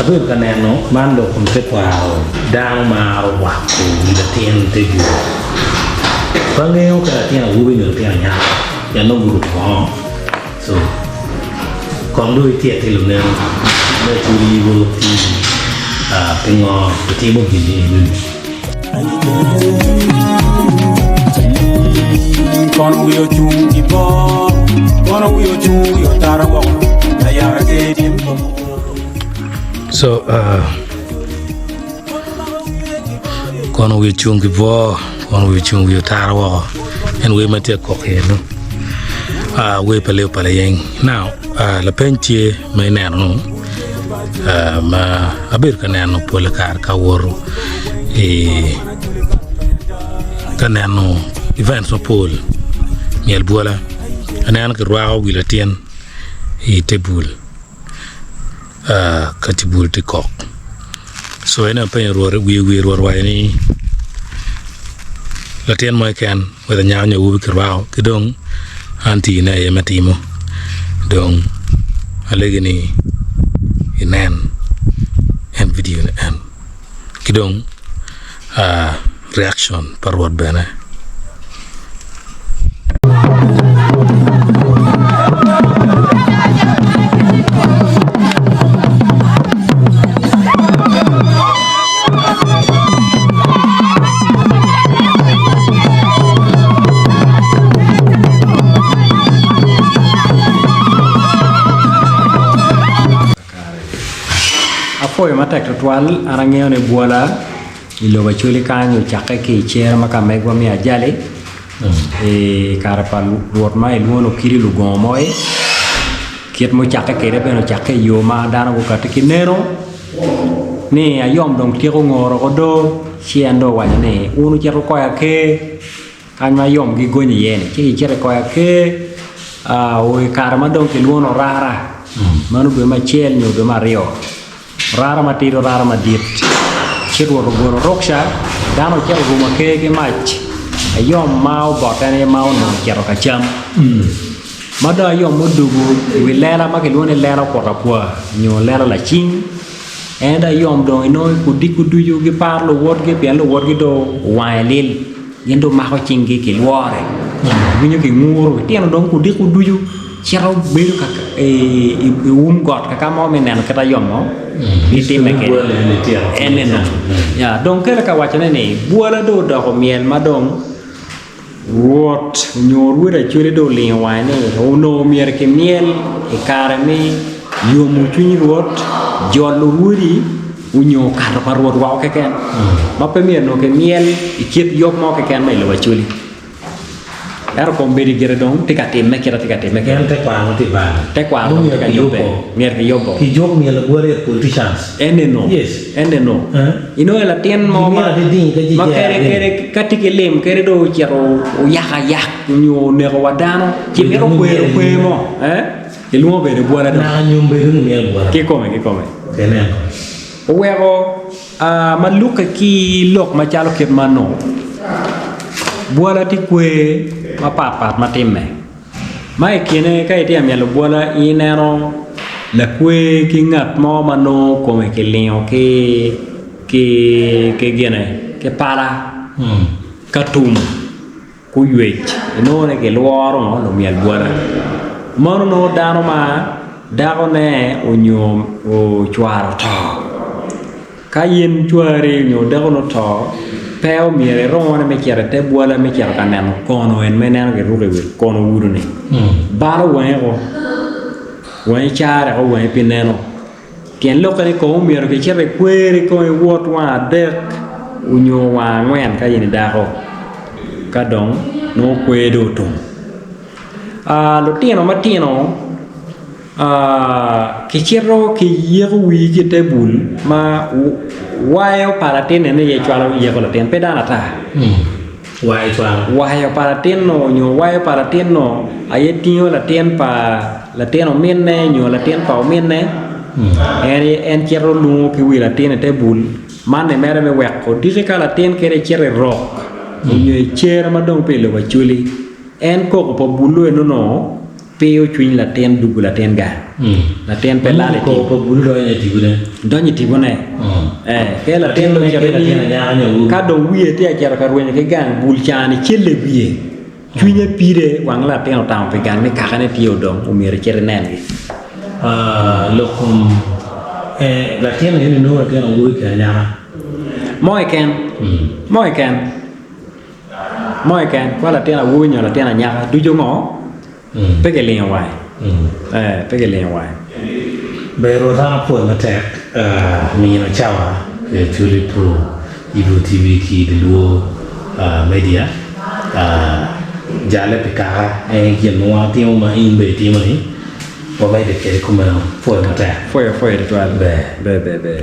Abedo ka neno man lok kom tekwaro dano maro rwako wi latin te bur. Pe angeyo ka latin awobi nyo latin anyaka pien nongo guruko bongo so kong dong itit ki luneno me Acholi Yibo TV pingo itimo gin ni enoni. Kono wiye ocung i bor, kono wiye ocung wiye otara woko, layara ger tyen kom So, uh, kono wiye ocung ki bor, kono wiye ocung wiye otara woko. En wer ma tye kok eno. Uh, wer pa Leo pa Layeng. Now, uh, lapeny tye ma ineno nu, uh, ma abedo ka neno pole kare ka awoto i ka neno events mapol myel bwola aneno kirwako wi latin i te bul ka ci bul tye kok so en aye apenyo rwot wiye wiye rwot owaco ni latin mo keken wek anyaka nyo awobi kirwako ki dong an tine aye me timo dong alegi ni inen en vidio ni en ki dong reaction pa Rwot bene. Apwoyo matek tutwal an angeyo ni bwola i lobo Acholi kany ocakke ki i cere ma ka megwa me Ajali i kare pa rwot ma kilwongo ni Okidi Lugongo Moi kit ma ocakke kwede bene ocakke i yo ma dano gukati ki neno ni ayom dong tyeko ngoro woko do ci en dong owaco ni wun wucit wukoya ker. Kany ma yom gigonyo iye-ni, ci gicito i koya ker o i kare ma dong kilwongo ni orara, meno dwe me acel nyo dwe me aryo, orara matidi orara madit, ci Rwot ogolo rukca, dano ocito orumo ker ki mac, ayom ma obotte aye ma onongo ocito ka cam. Ma dong ayom odwogo i wi lela ma kilwongo ni lela okuto akwa nyo lela lacing, en dong ayom dong inongo odiko ducu giparo luwotgi pien luwotgi dong owange lil. Gin dong mako cinggi ki lwore, winyo ki nguru, litino dong kudiko ducu cito bedo i um got kaka mo me neno kit ayomo gitimme kwede. En eno. Ya, dong kele ka wacone ni bwola dong odoko myel ma dong Rwot nyo rwod Acholi dong olingo wange ni onongo myero kimyel i kare me yomo cwiny Rwot, jolo rwodi onyo kato pa Rwot woko keken ma pe myero onongo kimyel i kit yub mo keken ma i lobo Acholi. Ento kombeddi gire dong tye ka timme kit ma tye ka timme kwede. En tekwaro tye balo. Tekwaro dong tye ka yubbe. Myero kiyubbo. Kijuk myel agwala it politicians. En eno. Yes. En eno. Inongo latin mo ma ma kede kede ka tye ki lim kede dong ocito oyako ayak nyo oneko wa dano ci mito kwero kwer mo. Kilwongo bene bwola dong. Naka nyom bedo ni myel bwola. Kikome kikome. Ineno. Oweko ma lukke ki lok macalo kit mano, bwola tye kwer mapat pat ma timme. Ma i kine ka itye ka myelo bwola ineno lakwer ki ngat mo ma nongo kome kilingo ki ki gine ki pala ka tum. Guywec, inongo ni gilworo ngo lumyel bwola. Meno nongo dano ma dakone onyo cware oto. Ka in cwari onyo dakoni oto, pe omyero irune me cito i te bwola me cito ka neno kono en ma ineno giruko i wi kono wudo-ni. Balo wangi ko, wangi care ko wangi pi neno. Tyen lokke ni kong omyero kicit i kweri kong iwot wang adek onyo wang angwen ka in i dako ka dong nongo kwer dong otum. Lutino matino kicito kiyeko wigi ki i te bul ma wayo pa latin eni aye cwalo yeko latin pe dano ata. Wayo pa latin-nu nyo wayo pa latin-nu aye tingo latin pa latin ominne nyo latin pa ominne en aye en cito lungo ki wi latin i te bul man ni mere me weko diki ka latin kede ecito i rok nyo i cere ma dong pe i lobo Acholi en koko pa bulu eno nongo. Piyo cwiny latin dugo latin gang. Latin pe lal i tipo. Pa bulu donyo i tipone. Donyo i tipone. Eh, ke latin dong cito ni ka dong wiye tye acito ka rwenyo ki gang bul cani celle wiye. Cwinye pide wang latin otamo pi gang ni kakane tye odong omyero icit inengi. Lok kom latin eni nongo latin awobi ki anyaka. Mo keken. Mo keken. Mo keken kwa latin awobi nyo latin anyaka ducu ngo pe kilingo wange ee pe kilingo wange. Ber rwot an apwoyo matek mino cawa i Acholi Pro Ibo TV ki Dholuo Media jale pi kaka en gin ma wan watimo ma in bene itimo ni wamede kwede kumeno pwoyo matek. Pwoyo pwoyo tutwal Ber. ber ber ber.